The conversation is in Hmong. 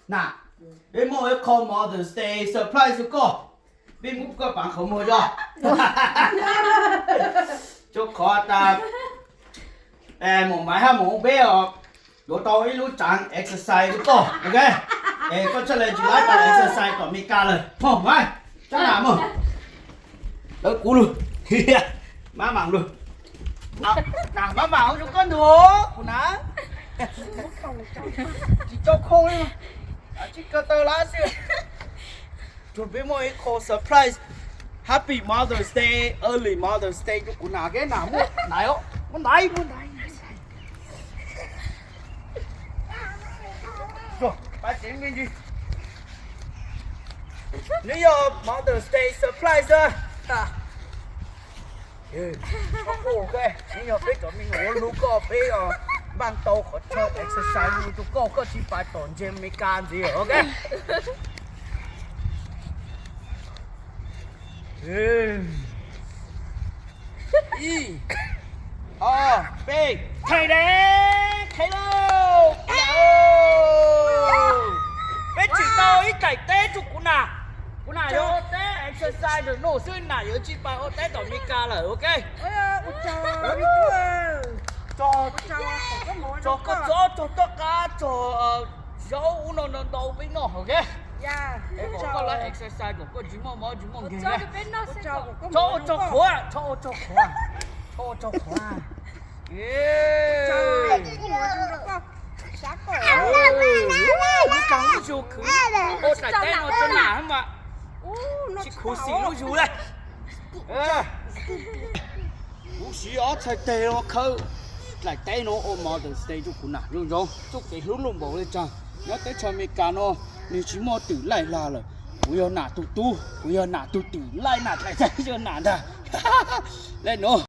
Na, peb muaj ib qho Mother's Day surprise rau koj. Peb muab koj paav qhov muag zog. Rua qhov tas Maum Maiv hab Maum Peb os, yuav tau ib lub tsaav exercise rau koj, ok? Es koj txhaj le tsis laib pab exercise tom Amelikas lawm. Mog Maiv, tsaab nam mog. Lawv kuv lug. Mab maam lug. Mab maam ua rua koj ntug, kuv na. Tsis tau khooj li, tsis kawg taw lab xwb. Rua peb muaj ib qho surprise, Happy Mother's Day, Early Mother's Day rua kuv nam, kev nam muaj ntaiv os, muaj ntaiv, muaj ntaiv. Nws yog Mother's Day surprise. Nws yog peb cov me nyuam ua lug koj, peb npaaj tau qhov chaw exercise rua koj, koj tsis pav tom ntseeg Amelikas ntxiv, ok? Ib, ob, peb, thaij dev, qhev lauj. Peb tsim tau ib daim teb rua kuv nam. Kuv nam yuav ua teb exercise ntawm nuav xwb, nam yuav tsis pav ua teb tom Amelikas lawm, ok? Txog koj txob, txog toj qab, txog zaub ub no ntau ntau peb noj, ok? Es kom koj lab exercise kom koj tsis muaj mob tsis muaj nkeeg. Txhob ua tsaug qhuav, txhob ua tsaug qhuav, txhob ua tsaug qhuav. Lub tsaug lub zug khwv ua daim teb no rua nam mas tsis khuv xim lub zug le. Kuv siv ob txhais teg no khawb daim teb no ua Mother's Day rua kuv nam zoo zoo, txuj kev hlub luj npaum le caag. Nyob teb chaws Amelikas no, nwg tsis muaj twm laij lag lawm. Kuv yog nam tug tub, kuv yog nam tug twm laij, nam dlaim teb yog nam ntag. Le nuav,